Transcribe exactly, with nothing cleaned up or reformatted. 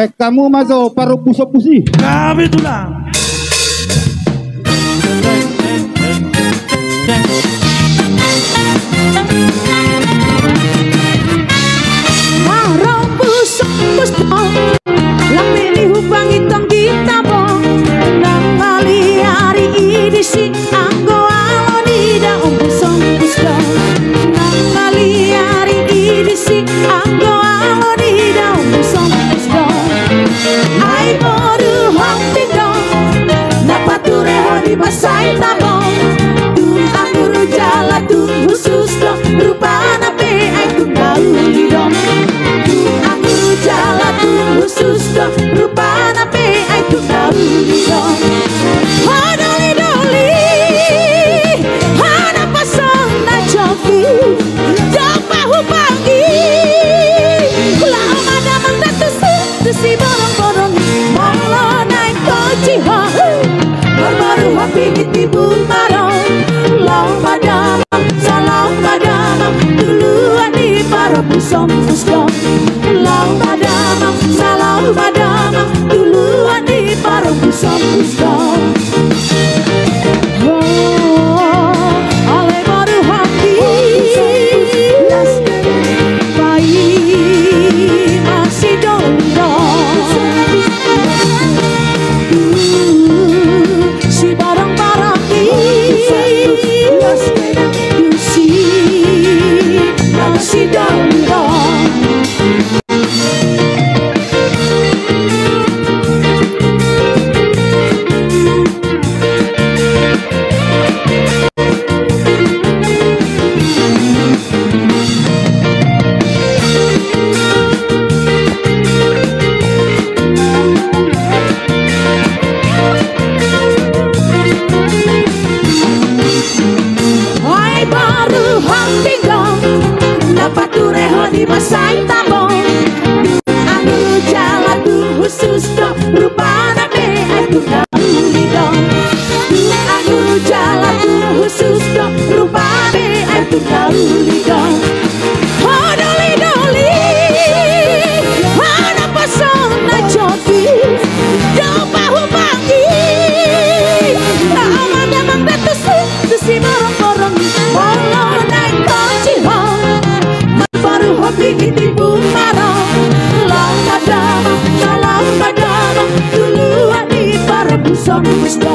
Hamu ma jo parompus-ompus i. Kebetulan. Parompus-ompus do, lam pe ni hupangitongi tabon, nang maliari i disi anggo alo ni daompus-ompus do. Nang maliari i disi anggo alo ni daompus-ompus do. Ai boru hambing do, na paturehon i mansai tabon. Tung anggur jala tung hushus do, rupana pe ai tung na uli do. Tung anggur jala tung hushus do, rupana pe ai tung na uli do. Ho doli-doli, hanapason na jotjot, dompak hupangi. Laho ma damang da tusi, tusi borong-borong i, molo naeng poci ho, marboru hambing i tibu ma ro. Laho ma damang, laho ma damang, tuluan ni parompus-ompus do. Laho ma damang, laho ma damang, tuluan ni parompus-ompus do. Oh, ale boru hambing, paima sidondon. Sibarang-barang i, tusi ma sidondon. Ai boru hambing do, na paturehon i mansai tabon. Tung anggur jala tung hushus do, rupana pe ai tung na uli do. Tung anggur jala tung hushus do, rupana pe ai tung na uli do. Ho doli-doli, hanapason na jotjot, dompak hupangi. Laho ma damang da tusi, tusi borong-borong i, molo naeng poci ho, marboru hambing i tibu ma ro. Laho ma damang, laho ma damang, tuluan ni parompus-ompus do.